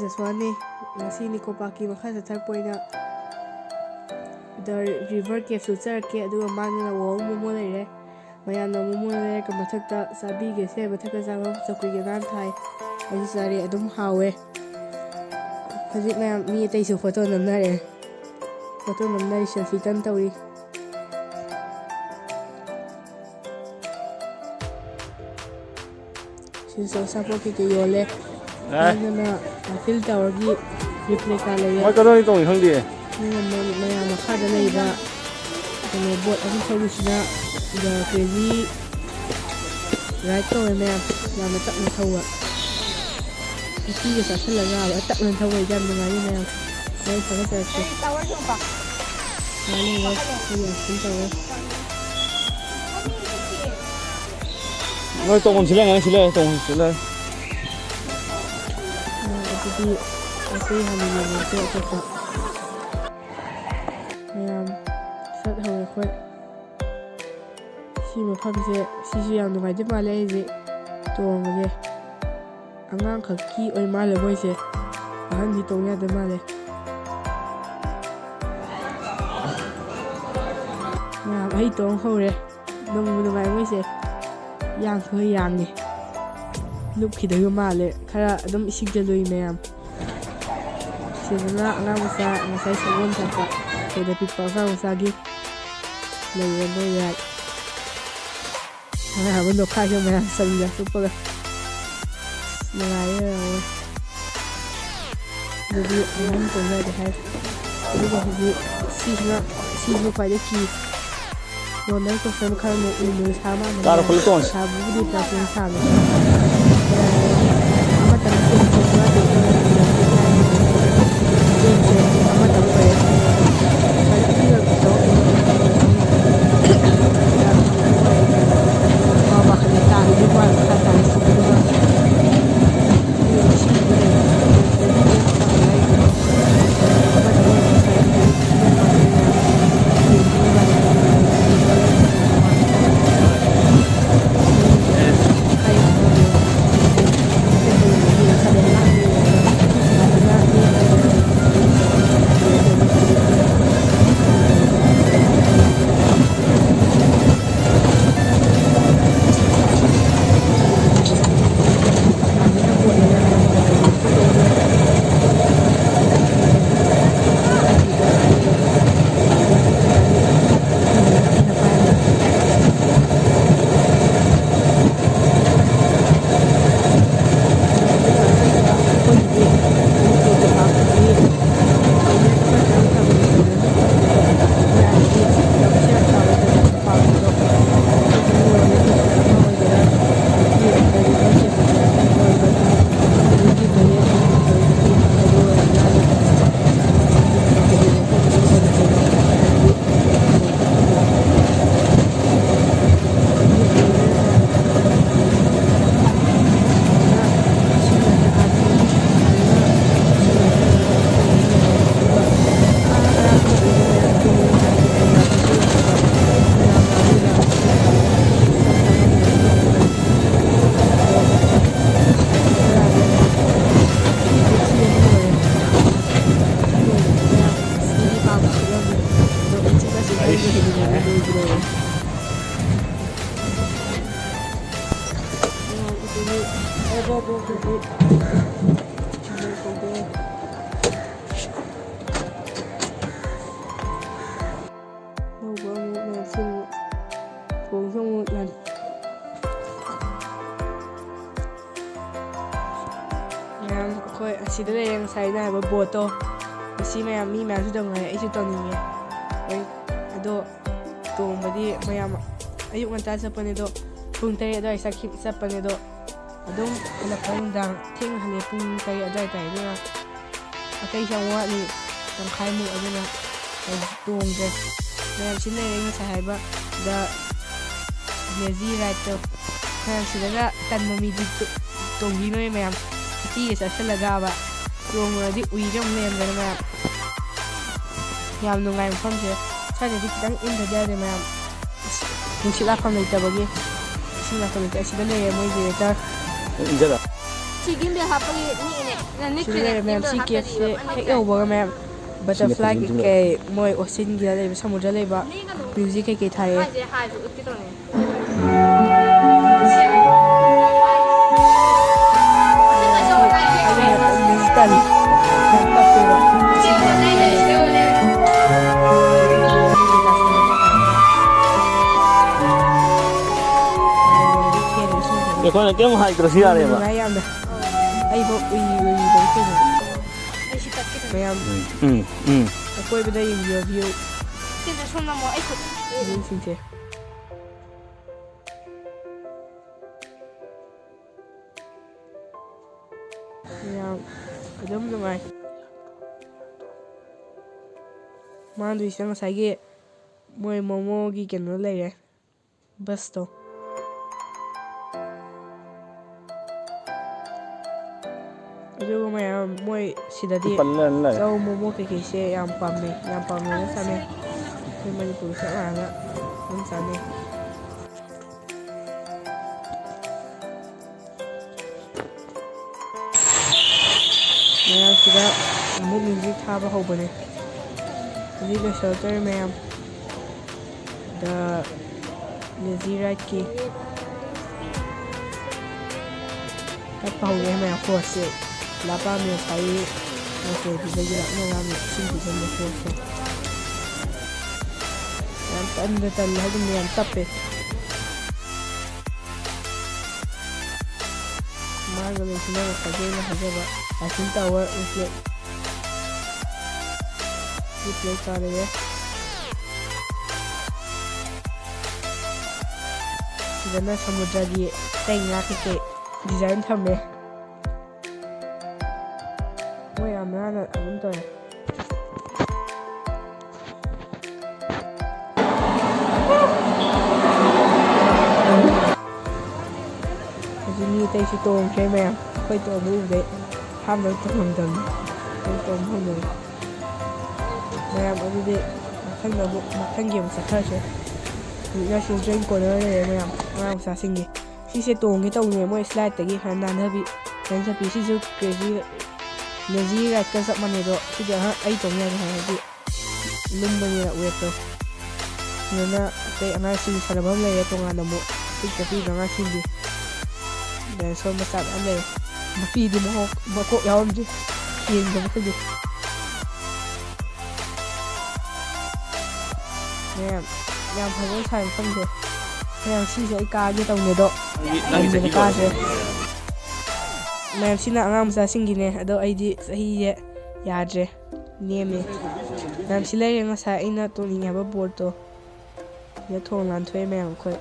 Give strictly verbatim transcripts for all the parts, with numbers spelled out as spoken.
ꯁ꯭ꯋꯥꯅꯤ, ꯉꯁꯤ ꯅꯤꯀꯣ ꯄꯥꯔꯛꯀꯤ ꯃꯈꯥ ꯆꯠꯊꯔꯛꯄ ꯑꯣꯏꯅ The River Cafe-ꯁꯨ ꯆꯠꯂꯛꯀꯦ, ꯑꯗꯨꯒ ꯃꯥꯅ ꯋꯥꯎ ꯃꯣꯃꯣ ꯂꯩꯔꯦ꯫ ꯃꯌꯥꯝꯅ ꯃꯣꯃꯣ ꯂꯩꯔꯒ ꯃꯊꯛꯇ ꯆꯥꯕꯤꯒꯦꯁꯦ, ꯃꯊꯛꯇ ꯆꯥꯕ ꯆꯧꯀ꯭ꯔꯤꯒ ꯃꯌꯥꯝ ꯊꯥꯏ꯫ ꯑꯩꯁꯨ ꯆꯥꯔꯦ, ꯑꯗꯨꯝ ꯍꯥꯎꯋꯦ꯫ ꯍꯧꯖꯤꯛ ꯃꯌꯥꯝ ꯃꯤ ꯑꯇꯩꯁꯨ ꯐꯣꯇꯣ ꯅꯝꯅꯔꯦ꯫ ꯐꯣꯇꯣ ꯅꯝꯅꯔꯤ, ꯁꯦꯜꯐꯤ ꯀꯟꯅ ꯇꯧꯔꯤ꯫ ꯁꯤꯗꯁꯨ ꯑꯆꯥꯄꯣꯠ ꯀꯩꯀꯩ ꯌꯣꯜꯂꯦ꯫ ꯑꯦ꯫ ꯑꯗꯨꯅ ꯑꯥꯏꯐꯤꯜ ꯇꯥꯋꯔꯒꯤ ꯔꯤꯄ꯭ꯂꯤꯀꯥ ꯂꯩꯔꯦ꯫ ꯃꯣꯏ ꯀꯗꯥꯏ ꯇꯣꯡꯉꯤ ꯈꯪꯗꯦ꯫ ꯑꯗꯨꯒ ꯃ-, ꯃꯌꯥꯝ ꯃꯈꯥꯗ ꯂꯩꯕ ꯀꯩꯅꯣ ꯕꯣꯠ ꯑꯃ ꯊꯧꯔꯤꯁꯤꯅ ꯀ꯭ꯔꯦꯖꯤ ꯔꯥꯏꯠ ꯇꯧꯋꯦ ꯃꯌꯥꯝ꯫ ꯌꯥꯝꯅ ꯇꯞꯅ ꯊꯧꯕ꯫ ꯎꯆꯤꯒ ꯆꯥꯁꯤꯜꯂꯒ ꯇꯞꯅ ꯊꯧꯕ ꯌꯥꯝ ꯅꯨꯡꯉꯥꯏꯅꯤ ꯃꯌꯥꯝ꯫ ꯃꯌꯥꯝ ꯊꯥꯒꯠꯆꯔꯛꯀꯦ꯫ ꯃꯥꯅꯦ, ꯑꯩꯈꯣꯏ ꯌꯥꯝ ꯊꯤꯅ ꯇꯧꯋꯦ꯫ ꯅꯣꯏ ꯇꯣꯡꯐꯝ ꯁꯤꯜꯂꯦ, ꯉꯥꯏ ꯁꯤꯜꯂꯦ, ꯇꯣꯡꯐꯝ ꯁꯤꯜꯂꯦ꯫ ꯑ, ꯑꯗꯨꯗꯤ ꯑꯩꯈꯣꯏ ꯍꯥꯟꯅ ꯌꯦꯡꯉꯁꯦ ꯑꯇꯣꯞꯄ꯫ ꯃꯌꯥꯝ ꯆꯠꯍꯧꯔꯦ ꯑꯩꯈꯣꯏ꯫ ꯁꯤ ꯃꯐꯝꯁꯦ, ꯁꯤꯁꯨ ꯌꯥꯝ ꯅꯨꯡꯉꯥꯏꯗꯣꯏ ꯃꯥꯜꯂꯦ꯫ ꯑꯩꯁꯦ ꯇꯣꯡꯉꯒꯦ꯫ ꯑꯉꯥꯡꯈꯛꯀꯤ ꯑꯣꯏ ꯃꯥꯜꯂꯦ ꯃꯣꯏꯁꯦ꯫ ꯑꯍꯟꯗꯤ ꯇꯣꯡ ꯌꯥꯗ ꯃꯥꯜꯂꯦ꯫ ꯃꯌꯥꯝ ꯑꯩ ꯇꯣꯡ ꯍꯧꯔꯦ꯫ ꯅꯨꯡꯕꯨ ꯅꯨꯡꯉꯥꯏ ꯃꯣꯏꯁꯦ꯫ ꯌꯥꯡꯁꯨ ꯈꯔ ꯌꯥꯡꯉꯦ꯫ ꯂꯨꯞꯈꯤꯗꯣꯏꯕ ꯃꯥꯜꯂꯦ꯫ ꯈꯔ ꯑꯗꯨꯝ ꯏꯁꯤꯡꯁꯦ ꯂꯨꯏ ꯃꯌꯥꯝ꯫ ꯁꯤꯗꯅ ꯑꯉꯥꯡ ꯃꯆꯥ ꯉꯁꯥꯏ ꯁꯒꯣꯜ ꯊꯛꯄ ꯊꯣꯏꯗ ꯄꯤꯛꯄ ꯑꯉꯥꯡ ꯃꯆꯥꯒꯤ ꯂꯩꯔꯦ ꯃꯣꯏ ꯔꯥꯏꯠ꯫ ꯑꯉꯥꯡ ꯑꯃ ꯅꯣꯛꯈꯥꯏꯒ ꯃꯌꯥꯝ ꯆꯪꯗ ꯆꯨꯞꯄꯒ꯫ ꯅꯨꯡꯉꯥꯏꯌꯦ ꯌꯥꯝꯅ꯫ ꯑꯗꯨꯗꯤ ꯑꯉꯥꯡ ꯇꯣꯡ ꯌꯥꯗꯦ ꯍꯥꯏ꯫ ꯑꯗꯨꯒ ꯍꯧꯖꯤꯛ ꯁꯤꯁꯤꯅ, ꯁꯤꯁꯤꯅ ꯈ꯭ꯋꯥꯏꯗꯒꯤ ꯀꯤ꯫ ꯔꯣꯂꯔ ꯀꯣꯁꯇꯔ ꯃꯈꯜ ꯑꯃ ꯎꯅ ꯁꯥ ꯃꯥꯟꯕꯅꯦ꯫ ꯆꯥꯔꯣ, ꯈꯨꯜꯂ ꯇꯣꯡꯉꯁꯤ꯫ ꯁꯥꯕꯕꯨꯗꯤ ꯄ꯭ꯂꯥꯁꯇꯤꯛꯅ ꯁꯥꯕꯅꯦ꯫ ꯑꯃꯇꯪ ꯇꯣꯡꯊꯣꯛꯄ ꯌꯥꯗꯦ꯫ ꯆꯦꯟꯁꯦ ꯑꯃꯇꯪ ꯑꯣꯏꯔꯦ꯫ ꯒꯥꯔꯤ ꯑꯅꯤꯔꯛ ꯇꯧꯔꯛꯄꯅꯦ꯫ ꯃꯥ ꯋꯥꯈꯜꯗ ꯇꯥꯔꯤꯕ ꯃꯥ ꯃꯈꯥ ꯇꯥꯔꯤ ꯁꯤꯕꯗꯨꯒ꯫ ꯑꯅꯧꯕ ꯑꯃꯨꯛ ꯃꯌꯥꯝꯁꯤ ꯑꯃꯨꯛ ꯊꯣꯡꯁꯨ ꯑꯃꯨꯛ ꯂꯪ-, ꯃꯌꯥꯝ ꯑꯩꯈꯣꯏ ꯑꯁꯤꯗ ꯂꯩꯔꯦ, ꯉꯁꯥꯏ ꯑꯩꯅ ꯍꯥꯏꯕ ꯕꯣꯠꯇꯣ꯫ ꯃꯁꯤ ꯃꯌꯥꯝ, ꯃꯤ ꯃꯌꯥꯝꯁꯨ ꯇꯧꯅꯔꯦ, ꯑꯩꯁꯨ ꯇꯧꯅꯤꯡꯉꯦ꯫ ꯑꯩ ꯑꯗꯣ ꯇꯣꯡꯕꯗꯤ ꯃꯌꯥꯝ ꯑꯌꯨꯛ ꯉꯟꯇꯥ ꯆꯠꯄꯅꯦ ꯑꯗꯣ, ꯄꯨꯡ ꯇꯔꯦꯠ ꯑꯗꯨꯋꯥꯏ ꯆꯠꯈꯤ-, ꯆꯠꯄꯅꯦ ꯑꯗꯣ, ꯑꯗꯨꯝ ꯍꯜꯂꯛꯄ ꯅꯨꯡꯗꯥꯡ ꯊꯦꯡꯅ ꯍꯜꯂꯛꯑꯦ, ꯄꯨꯡ ꯇꯔꯦꯠ ꯑꯗꯨꯋꯥꯏ ꯇꯥꯏ꯫ ꯑꯗꯨꯅ ꯑꯇꯩꯁꯨ ꯌꯥꯝ ꯋꯥꯠꯂꯤ, ꯇꯪꯈꯥꯏꯃꯨꯛ, ꯑꯗꯨꯅ ꯑꯩ ꯇꯣꯡꯗ꯭ꯔꯦ꯫ ꯃꯌꯥꯝ ꯁꯤ ꯂꯩꯔꯦ, ꯉꯁꯥꯏ ꯍꯥꯏꯕ ꯗ ꯂꯦꯖꯤ ꯔꯥꯏꯗꯇꯣ꯫ ꯃꯌꯥꯝ ꯁꯤꯗꯒ ꯇꯟꯕ ꯃꯤꯗꯤ ꯇꯣ-, ꯇꯣꯡꯕꯤꯅꯣꯏ ꯃꯌꯥꯝ꯫ ꯎꯆꯤꯒ ꯆꯥꯁꯤꯜꯂꯒꯕ ꯇꯣꯡꯉꯨꯔꯗꯤ ꯎꯏꯔ ꯑꯃꯨꯛ ꯂꯩꯔꯝꯗꯅ ꯃꯌꯥꯝ꯫ ꯌꯥꯝ ꯅꯨꯡꯉꯥꯏ ꯃꯐꯝꯁꯦ꯫ ꯁ꯭ꯋꯥꯏꯗꯗꯤ ꯈꯤꯇꯪ ꯏꯪꯗꯗꯤ ꯌꯥꯗꯦ ꯃꯌꯥꯝ꯫ ꯑꯁ, ꯅꯨꯡꯁꯤꯠ ꯂꯥꯛꯐꯝ ꯂꯩꯇꯕꯒꯤ꯫ ꯏꯁꯤꯡ ꯂꯥꯛꯐꯝ ꯂꯩꯇꯦ꯫ ꯑꯁꯤꯗ ꯂꯩꯔꯦ ꯃꯣꯏ ꯖꯦꯅꯦꯔꯦꯇꯔ꯫ ꯏꯟꯖꯔ꯫ ꯁꯤ ꯒꯤꯝꯕꯦꯜ ꯍꯥꯞꯄꯒꯤ ꯅꯤꯛꯏꯅꯦ꯫ ꯅꯪ ꯁꯤ ꯅꯤꯛꯇ꯭ꯔꯤꯅꯦ, ꯂꯩꯔꯦ ꯃꯌꯥꯝ꯫ ꯒꯤꯝꯕꯦꯜ ꯁꯤ ꯍꯥꯞꯇ꯭ꯔꯗꯤ ꯀꯦꯞꯁꯦ ꯍꯦꯛ ꯌꯧꯕꯒ ꯃꯌꯥꯝ ꯕꯇꯔꯐ꯭ꯂꯥꯏ ꯀꯩꯀꯩ, ꯃꯣꯏ ꯑꯣꯁꯤꯟꯒꯤꯗ ꯂꯩꯕ, ꯁꯃꯨꯗ꯭ꯔ ꯂꯩꯕ ꯃ꯭ꯌꯨꯖꯤꯛ ꯀꯩꯀꯩ ꯊꯥꯏꯌꯦ꯫ ꯍꯥꯏꯁꯦ ꯍꯥꯏꯁꯦ ꯎꯠꯀꯦ ꯇꯧꯅꯦ꯫ ꯑꯩꯈꯣꯏꯅ ꯀꯩꯝ ꯍꯥꯏꯗ꯭ꯔꯁꯨ ꯌꯥꯔꯦꯕ꯫ ꯅꯨꯡꯉꯥꯏ ꯌꯥꯝꯅ꯫ ꯑꯩꯐꯥꯎ ꯎꯏ ꯎꯏ ꯇꯧ ꯀꯩꯅꯣ꯫ ꯑꯩꯁꯤ ꯇꯠꯀꯦ ꯇꯧꯅꯦ꯫ ꯃꯌꯥꯝ ꯎꯝ, ꯎꯝ, ꯎꯝ꯫ ꯑꯀꯣꯏꯕꯗ ꯌꯦꯡꯕꯤꯌꯣ, ꯚ꯭ꯌꯨ꯫ ꯁꯤꯗ ꯁꯣꯝ ꯅꯝꯃꯣ, ꯑꯩ ꯈꯨꯠ꯫ ꯚ꯭ꯌꯨꯁꯤꯡꯁꯦ꯫ ꯌꯥꯝ ꯑꯗꯨꯝ ꯅꯨꯡꯉꯥꯏ꯫ ꯃꯥꯡꯗꯣꯏꯁꯤꯗ ꯉꯁꯥꯏꯒꯤ ꯃꯣꯏ ꯃꯣꯃꯣꯒꯤ ꯀꯩꯅꯣ ꯂꯩꯔꯦ, ꯕꯁꯇꯣ꯫ ꯑꯗꯨꯒ ꯃꯌꯥꯝ ꯃꯣꯏ ꯁꯤꯗꯗꯤ ꯄꯜꯂ ꯂꯩꯔꯦ꯫ ꯆꯧ, ꯃꯣꯃꯣ ꯀꯩꯀꯩꯁꯦ ꯌꯥꯝ ꯄꯥꯝꯅꯩ, ꯌꯥꯝ ꯄꯥꯝꯅꯅ ꯆꯥꯅꯩ꯫ ꯑꯩꯈꯣꯏ ꯃꯅꯤꯄꯨꯔꯒ ꯆꯞ ꯃꯥꯟꯅꯅ ꯑꯗꯨꯝ ꯆꯥꯅꯩ꯫ ꯃꯌꯥꯝꯁꯤꯗ ꯑꯃꯨꯛ ꯃ꯭ꯌꯨꯖꯤꯛ ꯊꯥꯕ ꯍꯧꯕꯅꯦ꯫ ꯍꯧꯖꯤꯛ ꯂꯣꯏꯁꯤꯜꯂꯛꯇꯣꯔꯦ ꯃꯌꯥꯝ꯫ ꯗ ꯂꯦꯖꯤ ꯔꯥꯏꯠꯀꯤ ꯇꯞꯄ ꯍꯧꯔꯦ ꯃꯌꯥꯝ ꯐꯣꯔꯁꯁꯦ꯫ ꯂꯥꯄꯥ ꯃꯦꯁ ꯍꯥꯏꯌꯦ꯫ ꯃꯦꯁ ꯑꯗꯨꯗꯒꯤ ꯂꯥꯞꯅꯔꯝꯃꯤ ꯏꯁꯤꯡ ꯄꯤꯖꯕ ꯐꯣꯔꯁꯁꯦ꯫ ꯌꯥꯝ ꯇꯟꯗ ꯇꯜꯂꯦ ꯍꯥꯏꯗꯤ ꯃꯌꯥꯝ ꯇꯞꯄꯦ꯫ ꯃꯥꯒ ꯂꯣꯏꯁꯤꯟꯅꯕ ꯈꯣꯠꯆꯦꯅ ꯍꯥꯏꯖꯕ ꯑꯥꯏꯐꯤꯜ ꯇꯥꯋꯔ ꯔꯤꯐ꯭ꯂꯦꯛ ꯔꯤꯐ꯭ꯂꯦꯛ ꯇꯥꯔꯛꯑꯦ꯫ ꯁꯤꯗꯅ ꯁꯃꯨꯗ꯭ꯔꯒꯤ ꯑꯇꯩ ꯉꯥ ꯀꯩꯀꯩ ꯗꯤꯖꯥꯏꯟ ꯊꯝꯃꯦ꯫ ꯃꯣꯏ ꯌꯥꯝ ꯅꯥꯟꯅ ꯑꯗꯨꯝ ꯇꯧꯋꯦ꯫ ꯍꯧꯖꯤꯛ ꯃꯤ ꯑꯇꯩꯁꯨ ꯇꯣꯡꯈ꯭ꯔꯦ ꯃꯌꯥꯝ꯫ ꯑꯩꯈꯣꯏ ꯇꯣꯡꯕ ꯎꯕꯗꯩ ꯑꯍꯥꯟꯕꯗ ꯇꯣꯡꯉꯝꯗꯕꯅꯤ꯫ ꯑꯩꯈꯣꯏ ꯇꯣꯡꯕ ꯍꯧꯅꯔꯦ꯫ ꯃꯌꯥꯝ ꯑꯗꯨꯗꯤ ꯃꯊꯪꯗ ꯑꯃꯨꯛ, ꯃꯊꯪꯒꯤ ꯑꯃꯨꯛ ꯆꯠꯊꯔꯁꯦ꯫ ꯍꯧꯖꯤꯛꯅ ꯆꯤꯜꯗ꯭ꯔꯦꯟ ꯀꯣꯔꯅꯔ ꯂꯩꯔꯦ ꯃꯌꯥꯝ, ꯑꯉꯥꯡ ꯃꯆꯥꯁꯤꯡꯒꯤ꯫ ꯁꯤꯁꯦ ꯇꯣꯡꯒꯦ ꯇꯧꯕꯅꯦ ꯃꯣꯏ ꯁ꯭ꯂꯥꯏꯠꯇꯒꯤ ꯈꯔ ꯅꯥꯟꯊꯕꯤ, ꯅꯥꯟꯊꯕꯤ꯫ ꯁꯤꯁꯨ ꯀ꯭ꯔꯦꯖꯤ, ꯂꯦꯖꯤ ꯔꯥꯏꯠꯀ ꯆꯞ ꯃꯥꯟꯅꯩ꯫ ꯑꯗꯣ ꯁꯤꯗꯤ ꯑꯉꯥꯡ ꯑꯩ ꯇꯣꯡ ꯌꯥꯅꯤ ꯍꯥꯏ, ꯍꯥꯏꯗꯤ ꯂꯨꯝꯕꯅꯤꯅ ꯋꯦꯠꯇꯣ꯫ ꯑꯗꯨꯅ ꯑꯇꯩ ꯑꯉꯥꯡꯁꯤꯡꯒꯤ ꯁꯥꯟꯅꯐꯝ ꯂꯩꯔꯦ ꯇꯣꯉꯥꯟꯅ ꯑꯃꯨꯛ, ꯄꯤꯛꯇ ꯄꯤꯛꯏꯕ ꯑꯉꯥꯡꯁꯤꯡꯒꯤ꯫ ꯗꯥꯏꯅꯣꯁꯣꯔ ꯃꯆꯥ ꯃꯌꯥꯝ ꯂꯩꯔꯦ꯫ ꯃꯄꯤꯗꯤ ꯃꯀꯣꯛ, ꯃꯀꯣꯛ ꯌꯥꯎꯔꯝꯗ꯭ꯔꯤ꯫ ꯌꯦꯡꯗꯕ ꯑꯩꯈꯣꯏꯗꯤ꯫ ꯃꯌꯥꯝ, ꯌꯥꯝ ꯐꯖꯅ ꯁꯥꯏ ꯃꯐꯝꯁꯦ꯫ ꯃꯌꯥꯝ ꯁꯤꯁꯦ ꯑꯩ ꯀꯥꯒꯦ ꯇꯧꯅꯦ ꯑꯗꯣ ꯅꯪꯒꯤ ꯆꯍꯤ ꯇꯟꯗꯅ ꯀꯥꯗ꯭ꯔꯦ꯫ ꯃꯌꯥꯝ ꯁꯤꯅ ꯑꯉꯥꯡ ꯃꯆꯥꯁꯤꯡꯒꯤꯅꯦ, ꯑꯗꯣ ꯑꯩꯗꯤ ꯆꯍꯤꯁꯦ ꯌꯥꯗ꯭ꯔꯦ, ꯅꯦꯝꯃꯦ꯫ ꯃꯌꯥꯝ ꯁꯤ ꯂꯩꯔꯦ ꯉꯁꯥꯏ ꯑꯩꯅ ꯇꯣꯡꯅꯤꯡꯉꯦ ꯍꯥꯏꯕ ꯕꯣꯔꯗꯇꯣ꯫ ꯁꯤꯗ ꯊꯣꯡ ꯂꯥꯟꯊꯣꯛꯑꯦ ꯃꯌꯥꯝ ꯑꯩꯈꯣꯏ꯫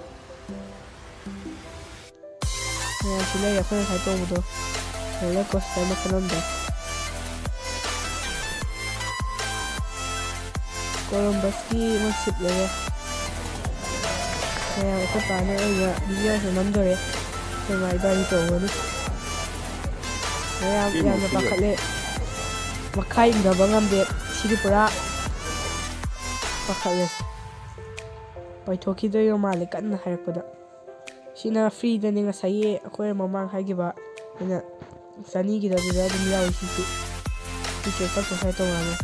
ꯃꯌꯥꯝ ꯁꯤ ꯂꯩꯔꯦ ꯑꯩꯈꯣꯏ ꯉꯁꯥꯏ ꯇꯣꯡꯕꯗꯣ꯫ ꯔꯣꯂꯔ ꯀꯣꯁꯇꯔ ꯃꯈꯜ ꯑꯃꯗ꯫ ꯀꯣꯂꯝꯕꯁꯀꯤ ꯃꯣꯏ ꯁꯤꯞ ꯂꯩꯔꯦ꯫ ꯃꯌꯥꯝ ꯑꯩꯈꯣꯏ ꯄꯥꯅ ꯑꯩꯅ ꯚꯤꯗꯤꯑꯣꯁꯨ ꯅꯝꯗꯣꯔꯦ꯫ ꯑꯩꯈꯣꯏ ꯃꯥ ꯏꯕꯥꯅꯤ ꯇꯣꯡꯉꯅꯤ꯫ ꯃꯌꯥꯝ ꯌꯥꯝꯅ ꯄꯥꯈꯠꯂꯦ꯫ ꯃꯈꯥ ꯌꯦꯡꯊꯕ ꯉꯝꯗꯦ꯫ ꯁꯤꯗꯤ ꯄꯨꯔꯥ ꯄꯥꯈꯠꯂꯦ꯫ ꯄꯥꯏꯊꯣꯛꯈꯤꯗꯣꯏꯒ ꯃꯥꯜꯂꯦ ꯀꯟꯅ ꯍꯥꯏꯔꯛꯄꯗ꯫ ꯁꯤꯅ ꯐ꯭ꯔꯤꯗꯅꯦ ꯉꯁꯥꯏꯒꯤ ꯑꯩꯈꯣꯏ ꯃꯃꯥꯡ ꯍꯥꯏꯈꯤꯕ ꯑꯩꯅ ꯆꯅꯤꯒꯤꯗ ꯑꯗꯨꯗ ꯑꯗꯨꯝ ꯌꯥꯎꯏ ꯁꯤꯁꯨ꯫ ꯇꯤꯀꯦꯠ ꯀꯛꯄ ꯁ꯭ꯋꯥꯏ ꯇꯣꯉꯥꯟꯅ꯫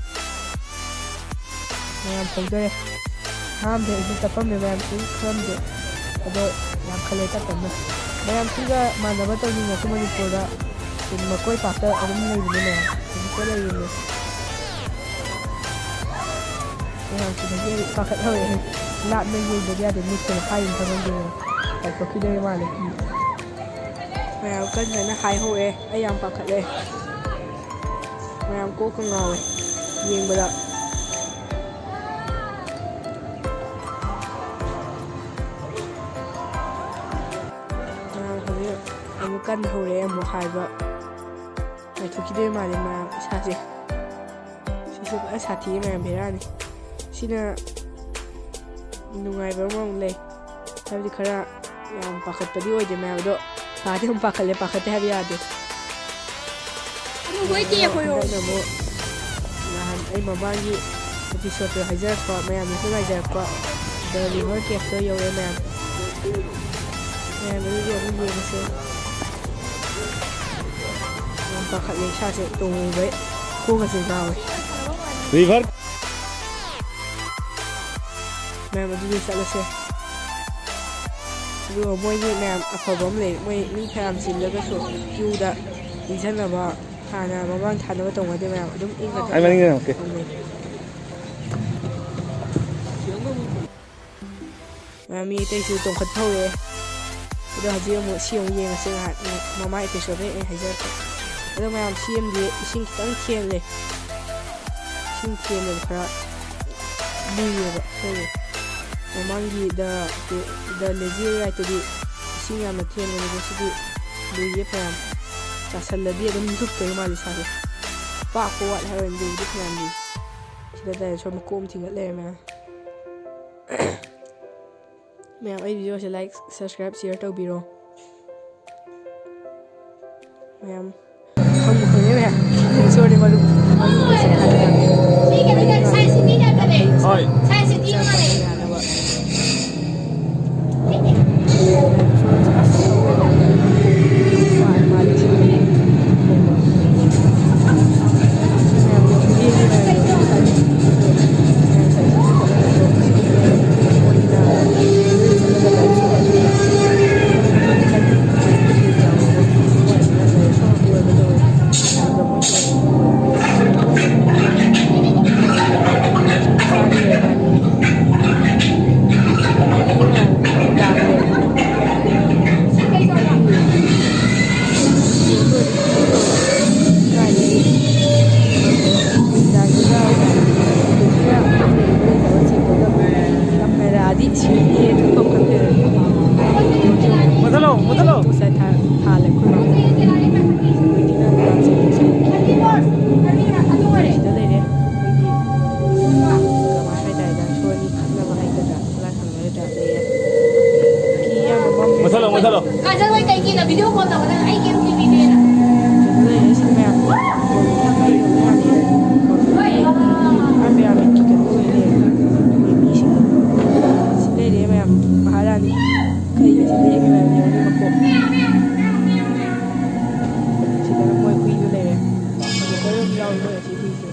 ꯃꯌꯥꯝ ꯐꯧꯗꯔꯦ꯫ ꯑꯍꯥꯟꯕꯗ ꯑꯩꯁꯨ ꯇꯞꯄꯝꯃꯦ ꯃꯌꯥꯝ, ꯁꯨꯝ ꯈꯔ ꯑꯃꯗꯤ꯫ ꯑꯗꯣ ꯌꯥꯝ ꯈꯜꯂꯦ ꯇꯞ ꯇꯞꯅ꯫ ꯃꯌꯥꯝꯁꯤꯒ ꯃꯥꯟꯅꯕ ꯇꯧꯅꯤꯡꯉꯁꯨ ꯃꯅꯤꯄꯨꯔꯗ ꯁꯨꯝ ꯃꯀꯣꯏ ꯄꯥꯛꯇ ꯑꯗꯨꯝ ꯂꯩꯕꯅꯦ ꯃꯌꯥꯝ꯫ ꯍꯧꯖꯤꯛꯇ ꯂꯩꯔꯤꯅꯦ꯫ ꯃꯌꯥꯝ ꯁꯤꯗꯒꯤ ꯑꯩ ꯄꯥꯈꯠꯍꯧꯔꯛꯑꯦ꯫ ꯂꯥꯞꯅ ꯌꯦꯡꯗꯕ ꯌꯥꯗꯦ꯫ ꯃꯤꯠꯁꯦ ꯃꯈꯥ ꯌꯦꯡꯊꯕ ꯉꯝꯗꯦ꯫ ꯄꯥꯏꯊꯣꯛꯈꯤꯗꯣꯏ ꯃꯥꯜꯂꯦ꯫ ꯃꯌꯥꯝ ꯀꯟ ꯀꯟꯅ ꯍꯥꯏꯍꯧꯔꯦ꯫ ꯑꯩ ꯌꯥꯝ ꯄꯥꯈꯠꯂꯦ꯫ ꯃꯌꯥꯝ ꯀꯣꯛꯀ ꯉꯥꯎꯋꯦ ꯌꯦꯡꯕꯗ꯫ ꯃꯌꯥꯝ ꯍꯧꯖꯤꯛ ꯑꯃꯨꯛ ꯀꯟꯅ ꯍꯧꯔꯛꯑꯦ ꯑꯃꯨꯛ ꯍꯥꯏꯕ꯫ ꯂꯥꯏꯊꯣꯛꯈꯤꯗꯣꯏ ꯃꯥꯜꯂꯦ ꯃꯌꯥꯝ ꯏꯁꯥꯁꯦ꯫ ꯁꯤꯁꯨ ꯐꯖ ꯁꯥꯊꯤꯌꯦ ꯃꯌꯥꯝ, ꯕꯦꯔꯥꯅꯤ꯫ ꯁꯤꯅ ꯅꯨꯡꯉꯥꯏꯕ ꯑꯃꯃꯨꯛ ꯂꯩ꯫ ꯍꯥꯏꯕꯗꯤ ꯈꯔ ꯌꯥꯝ ꯄꯥꯈꯠꯄꯗꯤ ꯑꯣꯏꯗꯦ ꯃꯌꯥꯝ, ꯑꯗꯣ ꯁꯥꯗꯤ ꯑꯗꯨꯝ ꯄꯥꯈꯠꯂꯦ, ꯄꯥꯈꯠꯇꯦ ꯍꯥꯏꯕ ꯌꯥꯗꯦ꯫ ꯑꯗꯨ ꯍꯣꯏ ꯆꯦ, ꯑꯩꯈꯣꯏ ꯍꯟꯗꯛꯅ ꯑꯃꯨꯛ ꯅꯍꯥꯟ ꯑꯩ ꯃꯃꯥꯡꯒꯤ episode ꯇꯣ ꯍꯥꯏꯖꯔꯛꯄ, ꯃꯌꯥꯝꯅꯁꯨ ꯉꯥꯏꯖꯔꯛꯄ The River Cave ꯇꯣ ꯌꯧꯔꯦ ꯃꯌꯥꯝ꯫ ꯃꯌꯥꯝ ꯑꯗꯨꯗꯤ ꯑꯃꯨꯛ ꯌꯦꯡꯉꯁꯦ꯫ ꯌꯥꯝ ꯄꯥꯈꯠꯂꯦ ꯏꯁꯥꯁꯦ, ꯇꯣꯡꯉꯨꯕꯩ ꯈꯣꯡꯒꯁꯦ ꯉꯥꯎꯋꯦ꯫ River꯫ ꯃꯌꯥꯝ ꯑꯗꯨꯗꯤ ꯆꯠꯂꯁꯦ꯫ ꯑꯗꯨꯒ ꯃꯣꯏꯒꯤ ꯃꯌꯥꯝ ꯑꯐꯕ ꯑꯃ ꯂꯩ, ꯃꯣꯏ ꯃꯤ ꯐꯅꯌꯥꯝ ꯆꯤꯜꯂꯒꯁꯨ queue ꯗ ꯏꯟꯁꯤꯟꯅꯕ, ꯍꯥꯟꯅ ꯃꯃꯥꯡ ꯊꯥꯅꯕ ꯇꯧꯅꯗꯦ ꯃꯌꯥꯝ, ꯑꯗꯨꯝ ꯏꯪꯅ ꯑꯩ ꯃꯅꯤꯡꯗ ꯇꯞꯅ ꯂꯥꯛꯀꯦ꯫ ꯇꯧꯅꯩ꯫ ꯃꯌꯥꯝ ꯃꯤ ꯑꯇꯩꯁꯨ ꯇꯣꯡꯈꯠꯄ ꯍꯧꯔꯛꯑꯦ꯫ ꯑꯗꯣ ꯍꯧꯖꯤꯛ ꯑꯃꯨꯛ ꯁꯤ ꯑꯃꯨꯛ ꯌꯦꯡꯉꯁꯦ ꯉꯥꯏꯍꯥꯛ, ꯃꯃꯥꯡ episode ꯇ ꯑꯩ ꯍꯥꯏꯖꯔꯛꯀꯦ꯫ ꯑꯗꯣ ꯃꯌꯥꯝ ꯁꯤ ꯑꯃꯗꯤ ꯏꯁꯤꯡ ꯈꯤꯇꯪ ꯊꯦꯜꯂꯦ꯫ ꯏꯁꯤꯡ ꯊꯦꯜꯂꯦꯕ, ꯈꯔ ꯂꯨꯏꯌꯦꯕ ꯑꯩꯈꯣꯏꯒꯤ꯫ ꯃꯃꯥꯡꯒꯤ The, The Lazy Ride ꯇꯨꯗꯤ ꯏꯁꯤꯡ ꯌꯥꯝꯅ ꯊꯦꯟꯕꯅꯦ, ꯑꯗꯣ ꯁꯤꯗꯤ ꯂꯨꯏꯌꯦ ꯐꯅꯌꯥꯝ꯫ ꯇꯥꯁꯜꯂꯗꯤ ꯑꯗꯨꯝ ꯂꯨꯞꯇꯣꯏ ꯃꯥꯜꯂꯦ ꯏꯁꯥꯁꯦ꯫ ꯄꯥꯛꯄ ꯋꯥꯠꯂꯦ ꯍꯥꯏꯕ ꯋꯥꯅꯤ, ꯂꯨꯕꯗꯤ ꯐꯅꯌꯥꯝ ꯂꯨꯏ꯫ ꯁꯤꯗ dinosaur ꯃꯀꯣꯛ ꯑꯃ ꯊꯤꯡꯒꯠ ꯂꯩꯔꯦ ꯃꯌꯥꯝ꯫ ꯃꯌꯥꯝ ꯑꯩ video ꯁꯦ like, subscribe, share ꯇꯧꯕꯤꯔꯣ꯫ ꯃꯌꯥꯝ ꯈꯪꯕꯨ ꯈꯪꯉꯦ ꯃꯌꯥꯝ꯫ Dinosaur ꯅꯦ ꯃꯔꯨꯞ, ꯃꯔꯨꯞ ꯁꯦ ꯈꯥꯏꯕ ꯌꯥꯅꯤ꯫ ꯍꯣꯏ꯫ ꯌꯥꯅꯕ꯫ ꯊꯥ-, ꯊꯥꯜꯂꯦ ꯑꯩꯈꯣꯏ ꯃꯥꯅ꯫ ꯍꯧꯖꯤꯛꯀꯤꯅ ꯗꯥꯟꯁ ꯁꯤꯗ ꯂꯩꯔꯦ ꯑꯩꯈꯣꯏꯒꯤ, ꯀꯃꯥꯏ ꯍꯥꯏꯇꯥꯔꯦ, ꯗꯥꯟꯁ ꯁꯣ ꯑꯅꯤ ꯈꯠꯅꯕ ꯍꯥꯏꯒꯗ꯭ꯔꯥ, ꯂꯥꯏ ꯈꯪꯅꯕ ꯍꯥꯏꯇꯥꯔꯦ, ꯂꯩꯔꯦ꯫ ꯀꯤ ꯌꯥꯝꯅ ꯃꯝꯃꯦ꯫ ꯃꯨꯊꯠꯂꯣ, ꯃꯨꯊꯠꯂꯣ꯫ ꯀꯥꯖꯜ ꯍꯣꯏ ꯀꯩꯒꯤꯅꯣ ꯚꯤꯗꯤꯑꯣ ꯀꯣꯜ ꯇꯧꯒꯗꯕ? ꯑꯩ ꯀꯩꯝ ꯇꯤꯚꯤꯗꯦꯅ꯫ ꯁꯤꯗ ꯂꯩꯔꯦ ꯁꯤ ꯃꯌꯥꯝ꯫ ꯍꯣꯏ꯫ ꯃꯌꯥꯝ ꯀꯩꯅꯣ ꯑꯣꯏ ꯂꯩꯔꯦ꯫ ꯃꯤꯁꯤꯡ꯫ ꯁꯤ ꯂꯩꯔꯦ ꯃꯌꯥꯝ꯫ ꯃꯍꯥꯔꯥꯅꯤ꯫ ꯀꯩꯒꯤ ꯁꯤ ꯂꯦꯛꯑꯒ ꯂꯩꯔꯝꯃꯤꯅꯣ ꯃꯀꯣꯛ꯫ ꯁꯤꯗꯅ ꯃꯣꯏ ꯍꯨꯏꯗꯣ ꯂꯩꯔꯦ꯫ ꯑꯗꯣ ꯀꯔꯝ ꯌꯥꯎꯔꯤ ꯃꯣꯏ ꯑꯁꯤ ꯍꯨꯏꯁꯦ꯫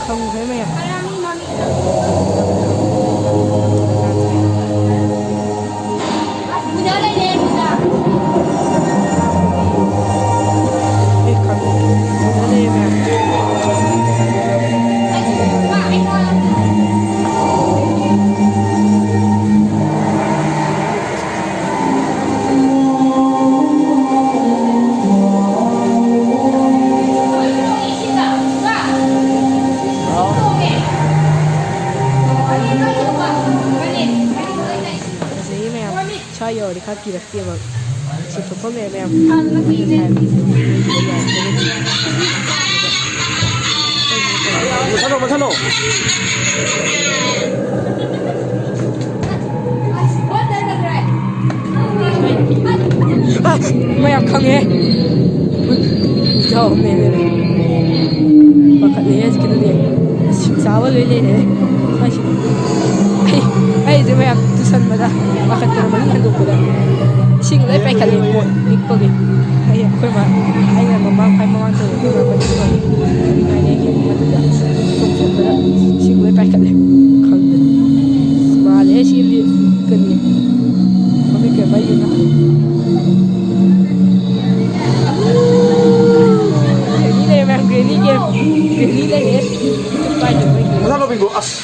ꯈꯪꯈ꯭ꯔꯦ ꯃꯌꯥꯝ꯫ ꯐꯖꯩꯌꯦ ꯃꯌꯥꯝ꯫ ꯁ꯭ꯋꯥꯏ ꯌꯧꯔꯗꯤ ꯈꯔ ꯀꯤꯔꯛꯇꯦꯕ꯫ ꯁꯤ ꯊꯣꯛꯐꯝ ꯂꯩꯔꯦ ꯃꯌꯥꯝ꯫ ꯃꯨꯊꯠꯂꯣ, ꯃꯨꯊꯠꯂꯣ꯫ ꯑꯁ, ꯃꯌꯥꯝ ꯈꯪꯉꯦ꯫ ꯏꯖꯥꯎ ꯑꯃꯅꯦ꯫ ꯄꯥꯈꯠꯂꯦꯍꯦ ꯍꯧꯖꯤꯛꯀꯤꯗꯨꯗꯤ꯫ ꯁꯤꯡ ꯆꯥꯕ ꯂꯣꯏ ꯂꯩꯔꯦ ꯁ꯭ꯋꯥꯏꯁꯤꯗꯤ꯫ ꯑꯩ, ꯑꯩꯁꯦ ꯃꯌꯥꯝ ꯇꯨꯁꯟꯕꯗ ꯄꯥꯈꯠꯇꯅ ꯃꯅꯤꯡ ꯍꯟꯗꯣꯛꯄꯗ ꯏꯁꯤꯡ ꯂꯣꯏ ꯄꯥꯏꯈꯠꯂꯦ ꯄꯣꯠ ꯅꯤꯛꯄꯒꯤ꯫ ꯑꯩ, ꯑꯩꯈꯣꯏ ꯃꯥ, ꯑꯩꯅ ꯃꯃꯥꯡ, ꯈ꯭ꯋꯥꯏ ꯃꯃꯥꯡ ꯇꯧꯔꯦ, ꯑꯩꯈꯣꯏ ꯃꯥ ꯃꯅꯤꯡ ꯇꯧꯔꯦ꯫ ꯑꯗꯨꯉꯥꯏꯗ ꯑꯩꯒꯤ ꯃꯊꯛꯇ ꯆꯣꯡꯊꯣꯛꯄꯗ ꯏꯁꯤꯡ ꯂꯣꯏ ꯄꯥꯏꯈꯠꯂꯦ꯫ ꯈꯪꯗꯦ꯫ ꯃꯥꯜꯂꯦꯍꯦ ꯁꯤ ꯂꯤ-, ꯀꯔꯤ? ꯃꯃꯤꯡ ꯀꯩ ꯃꯩꯒꯤꯅꯣ? ꯒ꯭ꯔꯦꯅꯤ ꯂꯩꯔꯦ ꯃꯌꯥꯝ, ꯒ꯭ꯔꯦꯅꯤ ꯒꯦꯝ꯫ ꯒ꯭ꯔꯦꯅꯤ ꯂꯩꯔꯦ꯫ ꯄꯥꯏꯗꯦ ꯃꯣꯏꯒꯤ꯫ ꯃꯁꯥ ꯂꯧꯕꯤꯀꯣ, ꯑꯁ꯫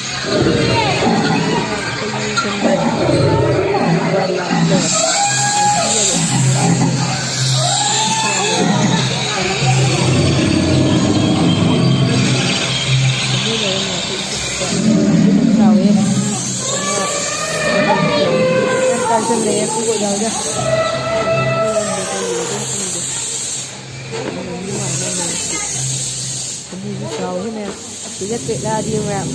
ꯆꯜꯂꯦ, ꯀꯣꯛ ꯌꯥꯎꯗꯦ꯫ ꯑꯗꯨꯁꯨ ꯆꯥꯎꯋꯤ ꯃꯌꯥꯝ꯫ ꯁꯤꯗ ꯄꯦꯛꯂꯛꯑꯗꯤ ꯃꯌꯥꯝ꯫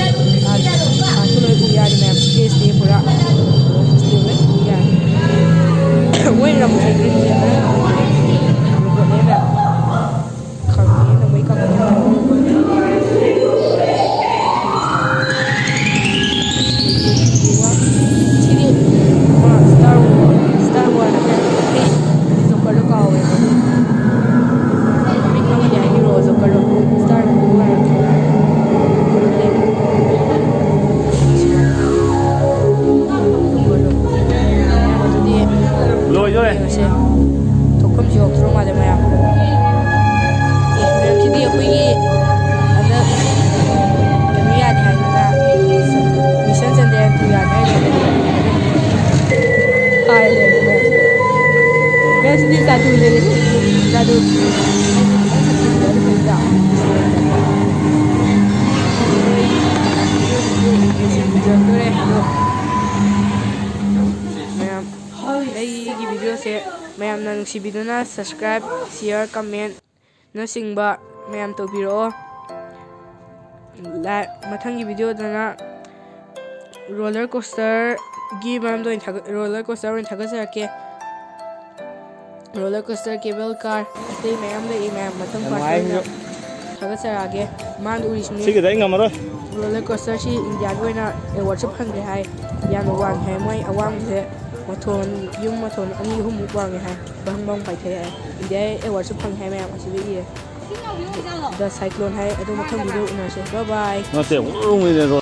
ꯑꯥꯁꯨ ꯂꯣꯏ ꯎ ꯌꯥꯅꯤ ꯃꯌꯥꯝ꯫ ꯁꯤꯗꯩꯁꯤꯗꯤ ꯄꯨꯔꯥ ꯁꯤꯗꯤ ꯂꯣꯏ ꯎ ꯌꯥꯅꯤ꯫ ꯃꯣꯏ ꯂꯝꯁꯦ ꯒ꯭ꯔꯤꯟꯁꯦ ꯈꯔ ꯂꯨꯕꯅꯦ ꯃꯌꯥꯝ꯫ ꯈꯪꯉꯦ, ꯅꯣꯡꯃꯩ ꯀꯥꯞꯄꯛꯀꯦ꯫ ꯁꯤꯗꯤ, ꯑ, Star War, Star War ꯍꯥꯏꯕ ꯌꯥꯏ꯫ ꯑꯩ ꯖꯣꯀꯔꯗꯣ ꯀꯥꯎꯋꯦꯕ꯫ ꯃꯃꯤꯡ ꯈꯪꯗꯦ, ꯍꯥꯏꯕꯤꯔꯛꯑꯣ, ꯖꯣꯀꯔꯗꯣ꯫ Star War ꯍꯥꯏꯕ꯫ ꯖꯣꯀꯔꯗꯣ꯫ ꯑꯗꯨꯗꯤ ꯂꯣꯏꯗꯣꯔꯦ꯫ ꯌꯦꯡꯉꯁꯦ꯫ ꯊꯣꯛꯐꯝꯁꯨ ꯌꯧꯗ꯭ꯔꯣ ꯃꯥꯜꯂꯦ ꯃꯌꯥꯝ꯫ ꯑꯦ, ꯃꯌꯥꯝꯁꯤꯗꯤ ꯑꯩꯈꯣꯏꯒꯤ ꯍꯟꯗꯛ ꯀꯩꯅꯣ ꯌꯥꯗꯦ ꯍꯥꯏꯗꯅ, ꯃꯤꯁꯟ ꯆꯟꯗꯦ ꯍꯥꯏꯕꯗꯨ ꯌꯥꯗꯦ ꯍꯥꯏꯗꯅ꯫ ꯍꯥꯏ ꯂꯩꯔꯦ ꯃꯌꯥꯝ꯫ ꯃꯌꯥꯝꯁꯤꯗꯤ ꯖꯥꯗꯨ ꯂꯩꯔꯦ꯫ ꯖꯥꯗꯨ꯫ ꯃꯌꯥꯝ, ꯑꯩꯒꯤ video ꯁꯦ ꯃꯌꯥꯝꯅ ꯅꯨꯡꯁꯤꯕꯤꯗꯨꯅ subscribe, share, comment ꯅꯆꯤꯡꯕ ꯃꯌꯥꯝ ꯇꯧꯕꯤꯔꯛꯑꯣ꯫ ꯂꯥꯏ-, ꯃꯊꯪꯒꯤ video ꯗꯅ roller coaster ꯒꯤ ꯃꯔꯝꯗ ꯑꯣꯏꯅ ꯊꯥꯒꯠ-, roller coaster ꯑꯣꯏꯅ ꯊꯥꯒꯠꯆꯔꯛꯀꯦ꯫ Roller coaster, cable car, ꯑꯇꯩ ꯃꯌꯥꯝ ꯂꯩ ꯃꯌꯥꯝ, ꯃꯊꯪ part ꯅꯨꯡꯉꯥꯏ ꯑꯣꯏꯅ ꯁꯤꯁꯨ꯫ ꯊꯥꯒꯠꯆꯔꯛꯑꯒꯦ꯫ ꯃꯥꯅ ꯎꯔꯤꯁꯤꯅꯤ꯫ ꯁꯤꯒꯤꯗꯤ ꯑꯩ ꯉꯝꯃꯔꯣꯏ꯫ Roller coaster ꯁꯤ India ꯒꯤ ꯑꯣꯏꯅ award ꯁꯨ ꯐꯪꯈ꯭ꯔꯦ ꯍꯥꯏ꯫ ꯌꯥꯝꯅ ꯋꯥꯡꯉꯦ ꯍꯥꯏ ꯃꯣꯏ ꯑꯋꯥꯡꯕꯁꯦ꯫ ꯃꯊꯣꯟ, ꯌꯨꯝ ꯃꯊꯣꯟ ꯑꯅꯤ ꯑꯍꯨꯝꯃꯨꯛ ꯋꯥꯡꯉꯦ ꯍꯥꯏ꯫ ꯕꯪ ꯕꯪ ꯄꯥꯏꯊꯩ ꯍꯥꯏ꯫ India ꯒꯤ award ꯁꯨ ꯐꯪꯉꯦ ꯍꯥꯏ ꯃꯌꯥꯝ꯫ ꯑꯁꯤꯗ ꯏꯔꯦ꯫ The Cyclone ꯍꯥꯏ꯫ ꯑꯗꯣ ꯃꯊꯪ video ꯎꯅꯔꯁꯦ꯫ Bye bye꯫ ꯅꯠꯇꯦ, ꯎꯔꯨꯝꯒꯤꯅꯦ꯫